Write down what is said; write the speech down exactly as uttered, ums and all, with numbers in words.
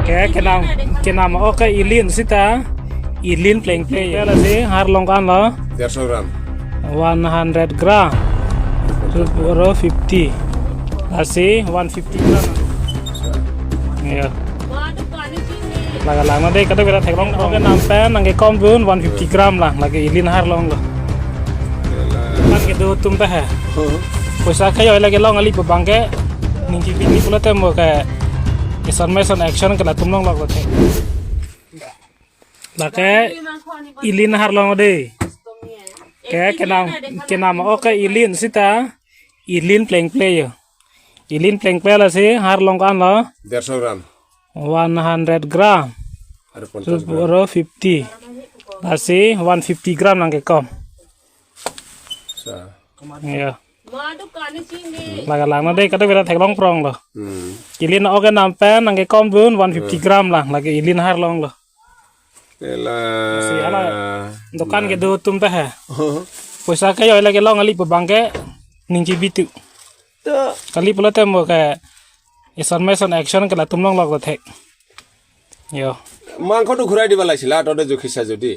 Ke kenam, kenam ok ke ilin sita. Ilin plengple. Lasi har along ko-an lo? দেড়শো গ্রাম। One hundred gram. Oro fifty. Lasi one fifty gram. Iya. Laga lang na dei, kadokave ta theklong. Kenam pen nangkekom dun one fifty gram lang. Lake ilin har along lo. Kan kedo atum ta he. Poisa kejoi lake long ali pu abang ke. Ningje bidi pulote mo ke. Eson meson action ke latum longlok lo the. Lake ilin har along dei. Ke kenam, kenam ok ke ilin sita. Ilin plengple yo. Ilin plengple lasi har along ko-an lo? দেড়শো গ্রাম। One hundred gram. Aro পঞ্চাশ গ্রাম। Oro fifty. Lasi one fifty gram nangkekom. Sa. Iya. Laga lang na dei, kadokave ta theklong prong lo. Hmm. Ilin ok kenam pen nangkekom dun one fifty gram lang. Lake ilin har along lo. Ela. Si ala dokan kedo atum ta he. Poisa kejoi lake long ali pu abang ke ningje bidi. To. Kali pulote mo ke eson meson action ke latum longlok lo the. Yo. মাংসটো ঘূৰাই দিব লাগিছিল, আ, তহঁতে জুখিছা যদি।